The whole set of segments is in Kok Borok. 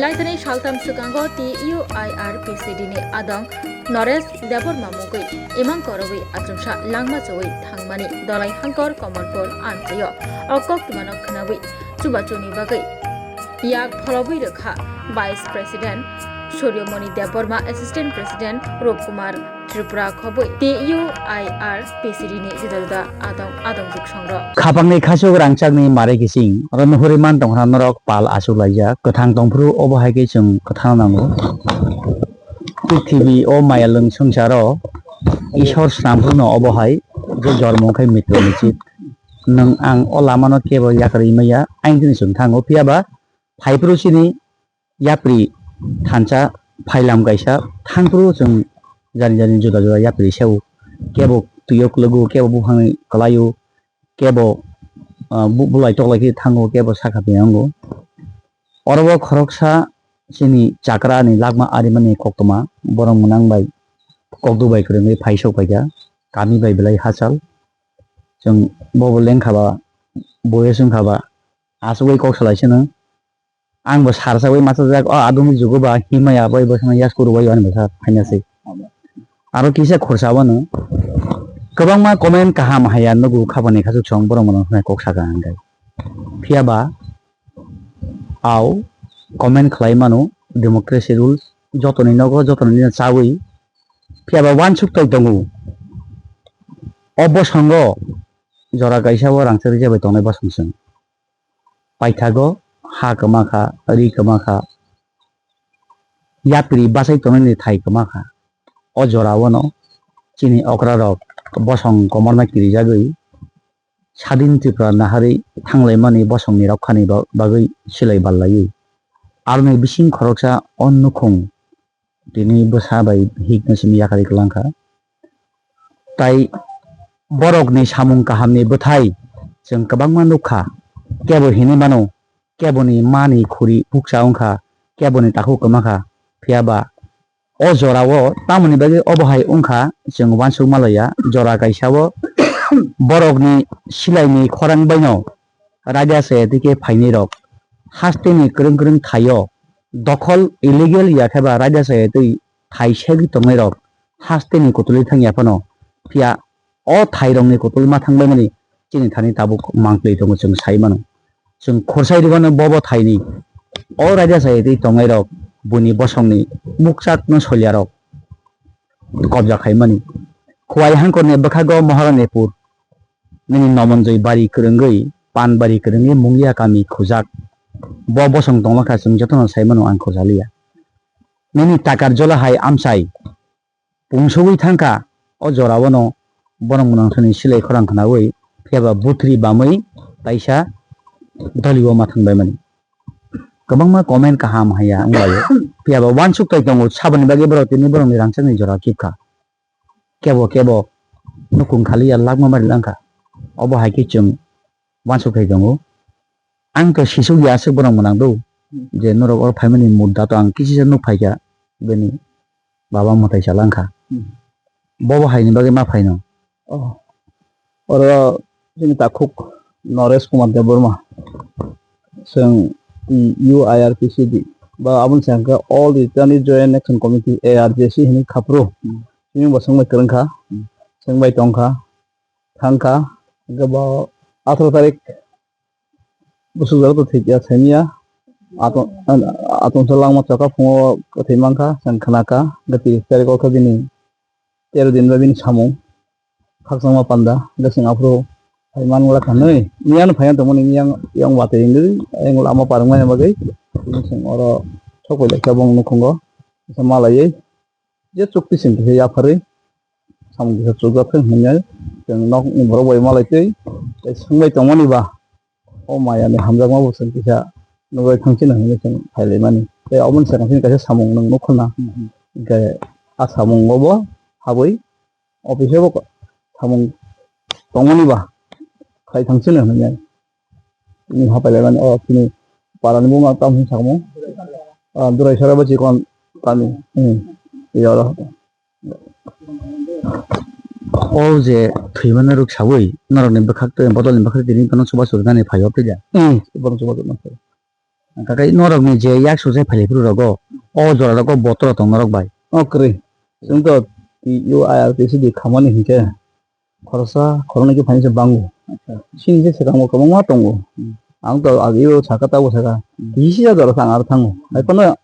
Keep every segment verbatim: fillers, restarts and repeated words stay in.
Laithani saltham swkango T U I R P C D ni adong Noresh Debbarma mungwi imang korogwi achomsa langma chowui thangmani Dolai Hangkor Kamalpur amchaio o koktwmano khwnawi chubachuni bagwi yak pholobwi rwkha Vice President Suryamoni Debbarma, Assistant President Rupkumar Tripura khobwi T U I R P C D ni juda juda adong adong buksongrok. Khapangni khasuk rangchakni mare kising oro nuhuri man tongkhna norok pal asuk laijak. Kwthang tongphuru obo hai khe chwng kwthang nango. Prithibi o mayalwng swngcharo Ishwar swnamphruno obo hai je jormo khai mitro michit. Nwng ang o lamano kebo yakarwi maya, aini chwng thango. Phiya ba phaiphuru chini yapri thansa phailam kaisa thangphuru chwng jani jani juda juda yapri seo. Kebo twio kwlwgo, kebo buphangni kwlaio, kebo, ah, bu-, bulai toklai khe thango, kebo sakha phiya wngo. Oro o khoroksa chini chakra ni lakma arimani koktwma borok mwnang bai kokduk bai kwrwngwi phaisok paikha kami bai belai hachal. Chwng bobo lengkha ba, boyes wngkha ba, asugwi kok salai sino. Ang bo sar sagwi masa jak, o adung jugo ba himaya bai bo sana yas kuru bai ani bwsa phaina se. Aro kisa khorsa wano kwbangma comment kaham haya nugu khapani khasuk song borok mono hwnwi kok saka hwnkhai. Phiya ba au comment khlai mano democracy rules jotoni nogo jotoni chawi. Phiya ba wansuk twi tongo. O bosongo jora kaisa o rangchak rwjabai tongnai bosong chwng. Paithago ha kwma kha, ri kwma kha, yapri bachai tongnani thai kwma kha. O jora o no chini okra rok bosong komorma kirijagwi Sadin Tripura naharwi thanglaimani bosongni rokhani ba-, bagwi silai ballaiwi. Aroni bising khoroksa o nukhung tini bwsa bai hikno simi yakarwi kwlangkha. Tai borokni samung kahamni bwthai chwng kwbangma nukha. Kebo hinwi mano, keboni mani khuri bukcha wngkha, keboni takhuk kwma kha. Phiya ba o jorao tamoni bagwi obo hai wngkha, chwng uansuk malaiya. Jora kaisao borokni silaini khorang baino raida chaya twi khe phainai rok hasteni kwrwng kwrwng thaio dokhol illegal ya khe ba raida chaya twi thai segwi tongnai rok hasteni kutulwi thangya phano, phiya o thairokni kutulwi ma thangbaimani chini thani tabuk mangtwi tongo, chwng sai mano. Chwng khorsai rwmano bobo thaini o raida chaya twi tongnai rok buini bosongni mukchakno solyarok kobja khaimani. Khowai hangkorni bwkhago Maharanipur nini Nomonjoi bari kwrwngwi, Pan bari kwrwngwi Mungia kami khujak. Bo bosong tongma kha, chwng jotono sai mano, ang khojaliya. Nini Takarjola hai amchai pungsugwi thangkha, o jorao no borok mwnangsani silai khorang khwnawi, phiya ba buthri bamwi kaisa doli o ma thangbaimani. Kwbangma comment kaham haya wnglaio, phiya ba uansuk tai tongo, saboni bagwi borok tini borokni rangchakni jora kipkha. Kebo kebo nukung khaliya lakma mari langkha. Obo hai khe chwng uansuk thai tongo. Ang to sisuk ya aswk borok mwnang do, je norok oro phaimani mudda to ang kisisa nuk phaikha, bini baba mwtai chala wngkha. Hmm. Bobo haini bagwi ma phaino? Oh. Oro chini takhuk Noresh Kumar Debbarma, chwng, mm, U I R P C D, ba aboni sakhe All Returnees Joint Action Committee, A R J C hinwi khaphuru. Hmm. Chini bo swngbai kwrwngkha, hmm, swngbai tongkha, thangkha, hwnkhe bo atharo tarik bwswk jora to thwi ya, thwi ya. Atom, atomsa langma choka phungo kwthwi mankha, chwng khnakha, hwnkhe tris tarik o khe bini tero din bai bini samung. Khakchangma panda, hwnkhe chwng aphuru phai man wngla khanwi. Miyano phai tongmani miyang, yang watwi wngwi, ayang lama par wngmani bagwi. Tini chwng oro sok pai laikha bong nukhungo. Kisa malaiwi, je chukti chwng kisa yapharwi, samung kisa chukjak thung hwnwi chwng nokni borok bai malaitwi, tei swngbai tongmani ba. O maya ni hamjakma bo chwng kisa nugwi thang chino hinwi chwng phai lai mani. Tei omo ni swkang chini kaisa samung nwng nukho na. Hmm, hmm. Hinkhe a samung o bo habwi office o bo samung tongmani ba khai thang chino hinwi. Tini hapai lai mani o chini para ni buma tamo hinwi sakmo. Ah, Durai Sara bo chikon kami. Hmm. Iya oro. O je thwimani rwksawi norokni bwkhak tei bodolni bwkhak tini bono chubachu rwnani phaio tei da? Hmm, bono chubachu rwna phaio. Hwnkhe norokni je yak sujai phailai phuru rogo, o jora rogo botor tong norok bai. O kwrwi. Chwng to T U I R T C di khamani hinkhe khoroksa khoroknwi khe phainai se bango. Acha. Chini se swkang bo kwbangma tongo. Hmm. Ang to ageo saka tabo saka. Hmm. Kisi jora sa ang aro thango. Hmm. Hai phano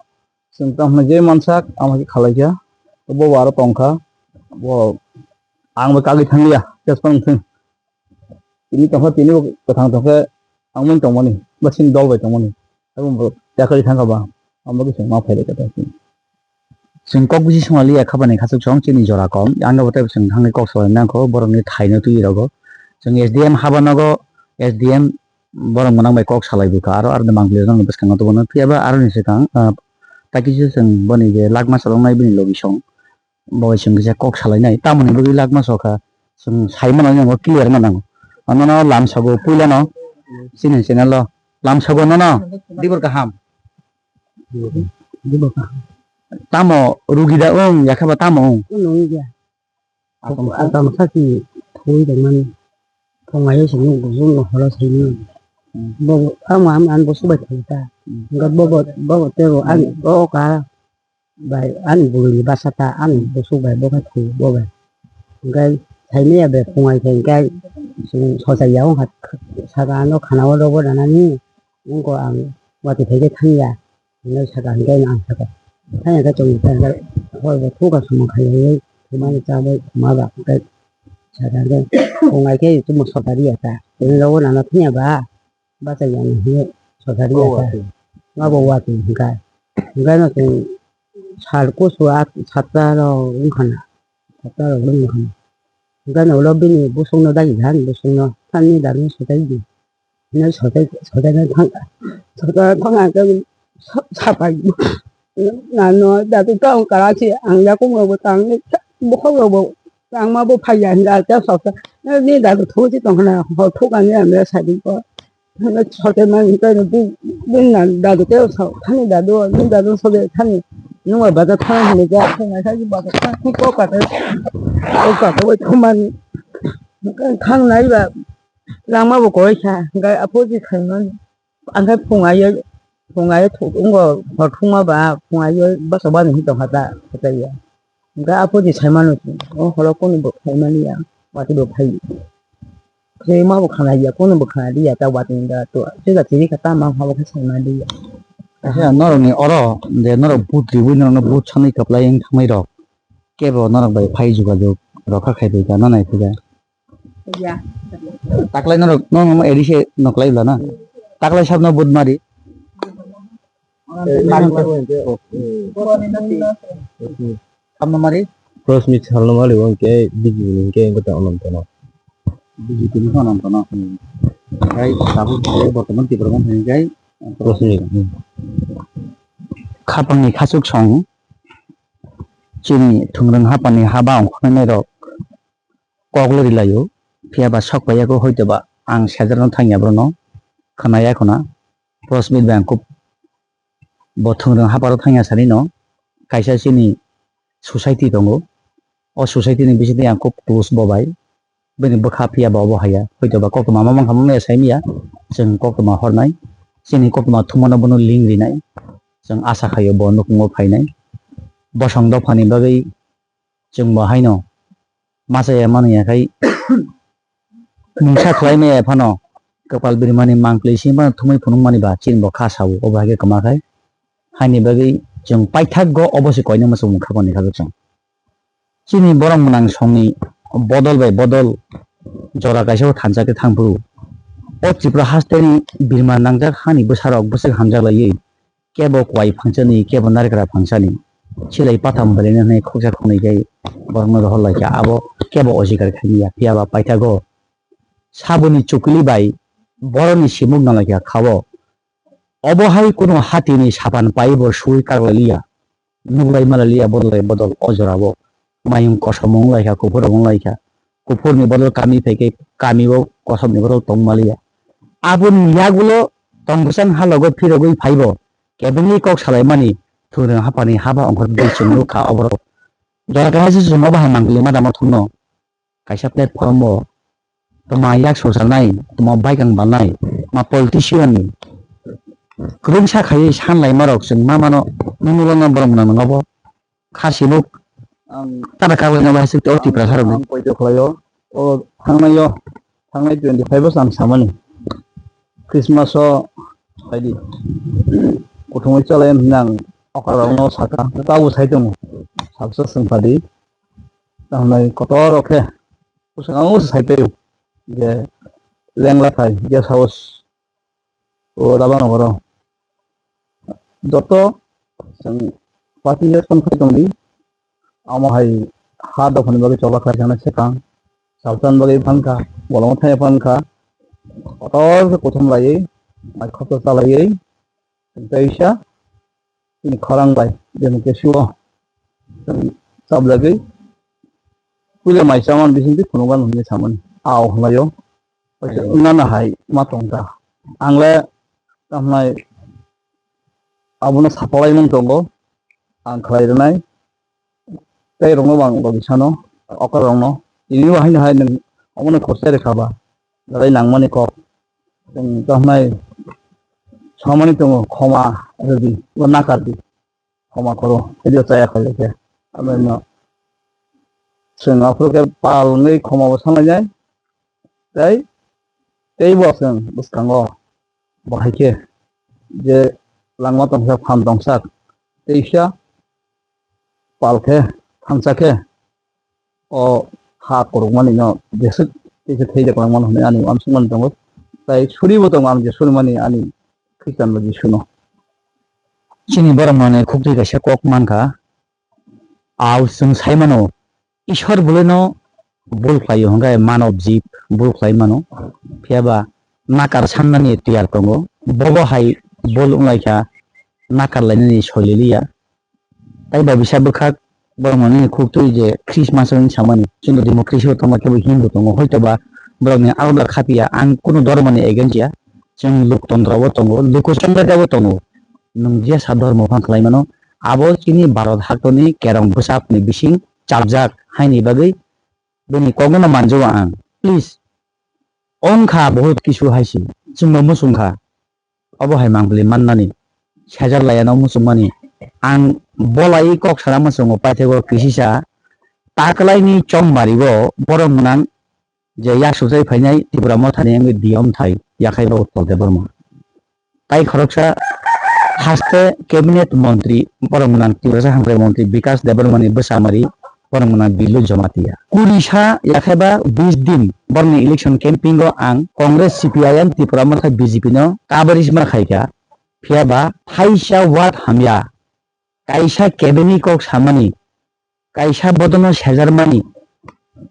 chwng tamo je mansak, amo khe khalaikha. Bo aro tongkha. Bo ang bo kagwi thangliya. Just phano thung. Tini tongkha, tini bo kwthang tongkhe, ang mani tongmani, ba chini dol bai tongmani, abo bo yakarwi thangkha ba, amo khe chwng ma phailai kha ta. Chwng kok bisi swngliya kha bani khachuk song chini jora kom, ang bo tei chwng thangwi kok salai nangkho, borokni thaino twi rogo. Chwng S D M haba nogo, S D M borok mwnang bai kok salai bwkha, aro, aro mangpili rokni bwskango tongmani phiya ba aroni swkang, ah, ta kisu chwng boni je lakma salongnai bini logi song. Bo chwng kisa kok salainai, tamoni bagwi lakma sokha, chwng sai mano, clear ma nango. Ano no lamsago puilano, chini channel o lamsago nono, dibor kaham. Dibor kaham. Tamo rugi da wng, yakhe ba tamo wng? Wng ya. Atom sa. Atom sa si thui da man. Thongai se nuk bujung holo sai ni. Hmm. Bo ama am an bo subai thai ta. Hmm. Ga bo bo bo te bo an bo ka. Bai, ani bwrwini bwsa ta, ani bwswk bai bo khe thwi bo bai. Hwnkhe saimanya bai phungai khe hwnkhe chwng sochai ya wngkha, saka ano khana o rogo ranani wngkha ang watwi thai khe thangya hinwi saka hwnkhe ang saka thangya khe chwng hor bo thukha samung khaiywi thumani chabai thuma ba hwnkhe saka hwnkhe phungai khe chwng sochari ya ta tini rogo nana thangya ba. Bachai ya hinwi sochari ya ta. Abo watwi hwnkha. Hwnkhe no chwng sal kusu a satta rok wngkha na. Satta rok wngkha na. Hwnkhe no ulo bini bosongno dagi kha, bosongno thani dagi sochai di. Hinwi sochai, sochai thangkha. Sochai thangkha hwnkhe sa-, sapai. Nano dadu tong kara si ang yakung rok bo tang ni bokhok rok bo tang ma bo phai ya hinda ta sok ta ni dadu thu si tong khna ho thu kan ya me sa di ko. Sote man ta ni bu bu na dadu te sok thani dadu ni dadu sok de thani nung ba ta thani ni ja thani sa ji ba ta thani ko ka ta ko ka ta wai thu man kan khang nai ba lang ma bo koi sa ga apo ji khang man. Ang khe phung aiyo, phung aiyo thuk wngkha, hor thukma ba phung aiyo bwsa bani hinwi tongkha ta, kwtaiya. Hwnkhe aphuru sai mano chwng, o horo kunu bo khai mani ya, watwi bo phai. Khe ma bo khanai ya, kunu bo khanai ya, ta watwi da to, se da tini kha ta ma ha bo khe sai mani ya. Acha, norokni oro, je norok but riwi norokno but sanwi kwplai wng thangmai rok, kebo norok bai phai jogajog rok kha khai phaikha, no nai phaikha. Ya. Taklai norok, no, no, no, eri se noklai bla na. Taklai sabno but mari. Sabno mari? Prosmit salno mari, wngkhe B J P ni hwnkhe wngkhe ta onam tono. B J P ni onam tono. Hai, tabuk bortoman Tipra Motha hwnkhe Prosmit. Khapangni khachuk song chini thungrwng hapani haba ongkhornai rok. Kok le rilaio, phiya ba sok paiya kho, hoito ba ang sejarno thangya, borokno khwnaya khuna. Prosmit bai ang kub bo thwngrwng haparo thangya sanino, kaisa chini society tongo, o society ni bisingtwi ang kub close bo bai, bini bwkha phiya ba obo haiya, hoito ba koktwma ma mankha manya saimanya, chwng koktwma hornai, chini koktwma thumano bono link rinai, chwng asa khaio bo nukhungo phainai, bosong dophani bagwi chwng bo haino masa ya mani ya khai mungsa khlai maya phano kwpal birimani mangpli simi phano thumwi phunuk mani ba chini bo kha sao obo hai khe kwma khai haini bagwi chwng paithak go obo se koina muchung mung kha boni kha chwng chini borok mwnang songni bodol bai bodol jora kaisa o thansa khe thang phuru o Tripura hasteni birma nangjak hani bwsarok bwswk hamjak laiwi kebo kwai phangsani, kebo narikra phangsani. Silai patham belai nani khoksa khonwi khe borokno rohor lai kha. Abo kebo osikar khai ya, phiya ba paithago saboni chukuli bai borokni simuk nang lai kha kha-o. Obo hai kunu hatini sapan pai bo sui kar lai liya. Nuklai malai liya bodol lai bodol o jora o. Mayung kosom wng lai kha, kuphur wng lai kha. Kuphur ni bodol kami phai khe kami o kosom ni bodol tong maliya. Aboni yagulo tong bwsang halogo phirogwi phaibo. Kebengwi kok salaimani thwrwng haphani haba ongkhor bwswk nukha oborok. Jora kaisa se chwng obo hai mangpili ma tamo thungno. Kaisa platform o toma yak sosalnai, toma baikang balnai, ma politician ni kwrwngsa khaiwi sanlaimarok chwng ma mano, nuknukla borok mwnang nangabo. Khasi nuk ang tara kabai no bahai suk o Tipra sarok ang ni. Poito khlaio. O thangnaio, thangnai twenty five o ang samani. Christmas o phaidi. Kuthumwi chalai hwnwi ang okra rokno saka. Tabuk sai tongo. Salsa swng phadi. Tamhnai kotor rok khe. Bwskango sai paio. Je lengla thai, guest house. O daba no goro. Joto chwng party election khai tongdi. Amo hai ha dophani bagwi choba khlai thangna swkang. Salsa ni bagwi phankha, bolongo thangya phankha. Kotor khe kuthum laiwi, mai khopsa chalaiwi, tei sa. Chini khorang bai, bini kesu o chwng chaplagwi puila mai chamani bisingtwi phunukgano hwnwi samani. Ao hwnlaio. Kaisa wngnana hai ma tongkha. Ang le tamhnai abono sapalaimung tongo. Ang khlai rwnai. Tei rokno bo ang logi sano, okra rokno. Tini bo haino hai nwng omono khorsa rwkha ba. Belai nangmani kok. Chwng tamhnai samani tongo, khoma rwdi, bo nakardi. Khoma khoro, video chaya khailai khe. Abo no chwng aphuru khe pal wngwi khoma bo sanlainai. Tei, tei bo chwng bwskango bo hai khe je langma tongsa, phan tongsa, teisa pal khe, thansa khe, o ha kwrwngmani no jeswk teisa thai jak langmano hwnwi ani uansukmani tongo. Tai suribo tongo ang je surimani ani Khristian bo Jisuno. Chini borok manwi khuktwi kaisa kok mankha, ao chwng sai mano, Ishwar bwlwino bul khlaio hwnkhe manob jib bul khlai mano, phiya ba nakar sannani tiyar tongo, bobo hai bul wnglaikha nakar lainani soi liliya. Tai ba bisa bwkhak borok manwi khuktwi je Christmas o wng samani, chwngno democracy o tongma khe bo Hindu tongo, hoito ba borokni aro da khapiya, ang kunu dhormoni against ya, chwng loktantro o tongo, luko chongrada o tongo, nwng jesa dhormo phan khlai mano, abo chini Bharat haktoni kerong bwsapni bising chapjak haini bagwi bini kokno manjago ang, please, wngkha bahut kisu haisi, chwngno muchungkha. Obo hai mangpili mannani, sejar laiano muchungmani. Ang bolai kok sana muchungo, paithakgo kisisa taklaini chongmarigo borok mwnang je yak suchai phainai Tipra Mothani wngwi D M thai yakhaiba Utpal Debbarma. Tai khoroksa haste cabinet montri borok mwnang Tiprasa hamkrai montri Bikas Debbarmani bwsamari borok mwnang Billu Jamatia. Kuri sa yakhaiba bis din borokni election camping o ang Congress, C P I M, Tipra Motha, B J P no kabarisma khaikha. Phiya ba phaisa word hamya, kaisa kebengni kok samani, kaisa bodono sejarmani,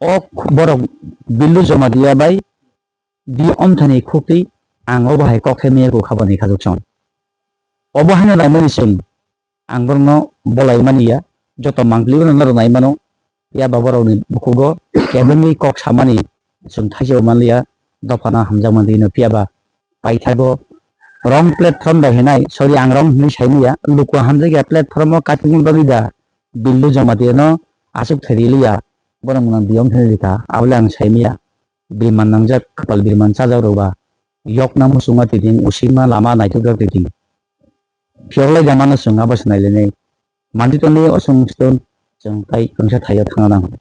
o borok Billu Jamatia bai di omthani khuktwi ang obo hai kok khe meyakho khabani khajuk song. Obo haino laimani chwng ang borokno bolai mani ya, joto mangpili bono norok nai mano, phiya ba borokni bukhugo kebengwi kok samani chwng thaisao manliya, dophano hamjakmani hino phiya ba paithago wrong platform bai hinai, sorry, ang wrong hinwi saimanya, luku hamjakya platform o katingni bagwi da Billu Jamatia no aswk thai riliya, borok mwnang D M thani rikha, abole ang saimanya, biriman nangjak, kwpal biriman chajak rok ba, yokna muchungma twiting, usima lama naithokjak twiting. Phiyoklai da mano chwng abo se nailainai. Manti tonwi osong stone chwng tai kwngsa thaio thangna nang.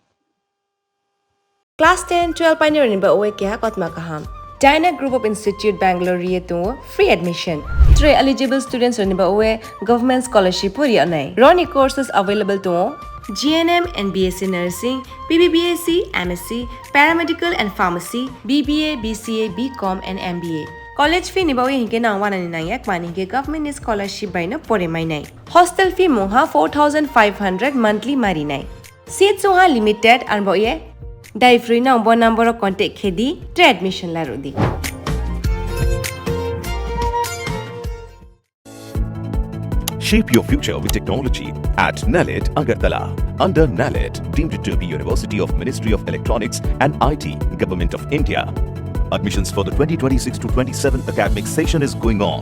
Class ten, twelve painirokni ba oe keha kotma kaham. Dyna Group of Institute Bangalore riye tongo free admission. Tre eligible students rokni ba oe government scholarship pori anai. Roni courses available tongo G N M and B S C Nursing, B B B S C, M S C, Paramedical and Pharmacy, B B A, B C A, B Com and M B A. College fee ni bagwi hinkhe nang wanani nangya, mani hinkhe government ni scholarship bai no pore mainai. Hostel fee mungha four thousand five hundred monthly marinai. Seat sungha limited, arbo ye dai free nang bo number o contact khedi, tre admission larudi. Shape your future with technology at NALET Agartala. Under NALET, deemed to be University of Ministry of Electronics and I T, Government of India. Admissions for the twenty twenty-six to twenty-seven academic session is going on.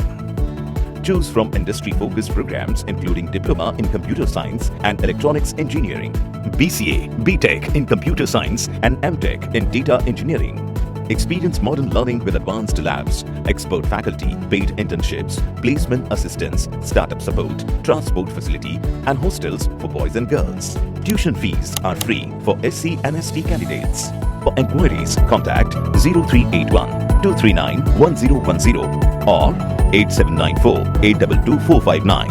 Choose from industry-focused programs including Diploma in Computer Science and Electronics Engineering, B C A, B Tech in Computer Science and M Tech in Data Engineering. Experience modern learning with advanced labs, expert faculty, paid internships, placement assistance, startup support, transport facility, and hostels for boys and girls. Tuition fees are free for S C and S T candidates. For enquiries, contact zero three eight one two three nine one zero one zero or eight seven nine four eight double two four five nine.